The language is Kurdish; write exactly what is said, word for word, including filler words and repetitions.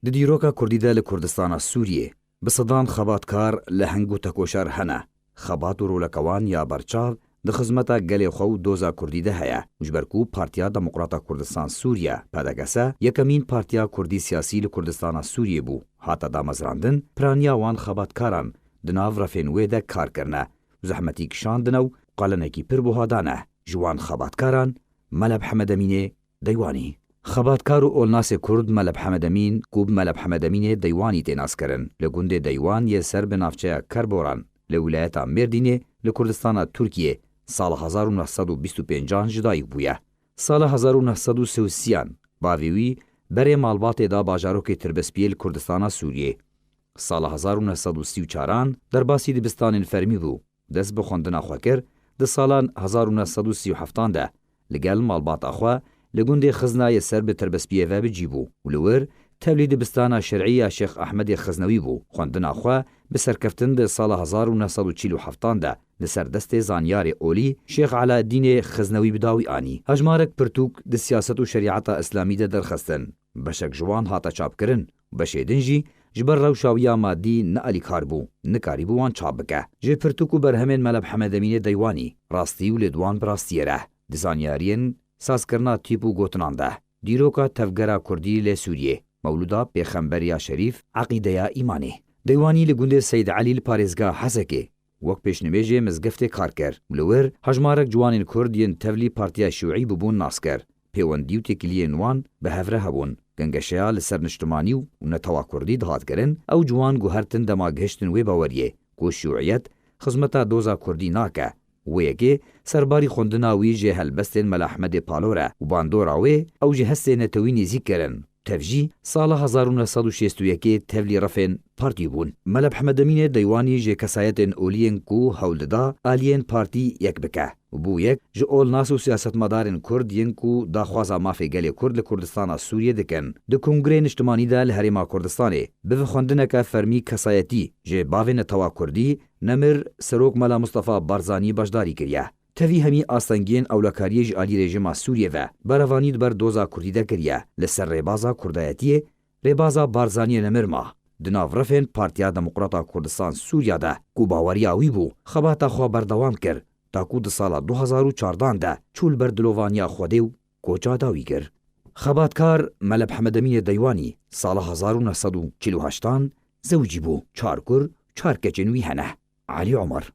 Di dîroka kurdî de li Kurdistana Sûriyê bi sedan xebatkar, leheng û tekoşer hene. Xebat û roleke wan ya berçav di xizmeta gelê xwe û doza kurdî de heye û ji ber ku Partiya Demokrata Kurdistan Sûriye, P D K S, yekemîn partiya kurdî siyasî li Kurdistana Sûriyê bû, hate damezrandin, piraniya wan xebatkaran di nav refên wê de kar kirine û zehmetî kişandine û qalenekî pir buha dane ji wan xebatkaran Mele Mihemed Emînê Deywanî. Xebatkar û olnasê Kurd Mele Mihemed Emîn, ku bi Mele Mihemed Emînê Deywanî tê naskirin, li gundê Deywan yê ser bi navçeya Kerboran li wîlayeta Mêrdînê li Kurdistana Tirkiyê sala hezar û neh sed û bîst û pêncan ji dayik bûye. Sala hezar û neh sed û sê û sêyan bavê wî berê malbatê da bajarokê Tirbespiyê li Kurdistana Sûriyê. Sala hezar û neh sed û sî û çaran derbasî dibistanên fermî bû. Dest bi xwendina xwe kir, di salan hezar û neh sed û sî û heftan de li gel malbata xwe li gundê Xizna yê ser bi Tirbespiyê ve bi cî bû û li wir tevlî dibistana şer'î ya Şêx Ehmedê Xiznewî bû. Xwendina xwe bi serkeftin di sala hezar û neh sed û çil û heftan de li ser destê zanyarê olî Şêx Elaeddînê Xiznewî bi dawî anî. Hejmarek pirtûk di siyaset û şerîeta îslamî de derxistin. Beşek ji wan hate çapkirin û beşê din jî ji ber rewşa wî ya madî ne alîkar bû, nikarîbû wan çap bike. Ji pirtûk û berhemên Mele Mihemed Emînê Deywanî rastî û lê di wan bi rastiyê re di zanyariyên sazkirina tîp û gotinan de, dîroka tevgera kurdî lê Sûriyê, Mewlûda Pêxemberiya Şerîf, Eqîdeya Îmanê. Deywanî li gundê Seyd Elî li parêzgeha Hesekê wek pêşnimêjê mizgeftê kar kir û li wir hejmarek ciwanên Kurd yên tevlî partiya şîûî bûbûn nas kir. Pêwendî û têkiliyên wan bi hev re hebûn. Gengeşeya li ser niştimanî û netewa kurdî dihat kirin, ew ciwan guhertin dema gihiştin wê baweriyê ku şîûîyet xizmeta doza kurdî nake. Wê yekê serbarî xwendina wî ji helbestên Mela Ehmedê Palor e û bandora wê ew ji hestê netewî nêzîk kirin. Tev jî sala hezar û neh sed û şêst û yekê tevlî refên partî bûn. Mele Mihemed Emînê Deywanî ji kesayetên olî yên ku hewl dida aliyên partî yek bike û bû yek ji olnas û siyasetmedarên Kurd yên ku daxwaza mafê gelê Kurd li Kurdistana Sûriyê dikin. Di Kongreyê Niştimanî de li Herêma Kurdistanê bi vixwendineke fermî kesayetî ji bavê netewa Kurdî Nemir Serok Mela Mustafa Barzanî beşdarî kiriye. Tevî hemî astengiyên ewlekariyê ji alî rejîma Sûriyê ve berevanî di ber doza kurdî de kiriye. Li ser rêbaza kurdayetiyê, rêbaza Barzaniyê nemir ma. Di nav refên Partiya Demokrata Kurdistan Sûriya de ku baweriya wî bû, xebata xwe berdewam kir, ta ku di sala du hezar û çardan de çû li ber dilovaniya Xwedê û koça dawî kir. Xebatkar Mele Mihemed Emînê Deywanî sala hezar û neh sed û çil û heştan zewicî bû, çar kur, çar keçên wî hene. Elî Omer.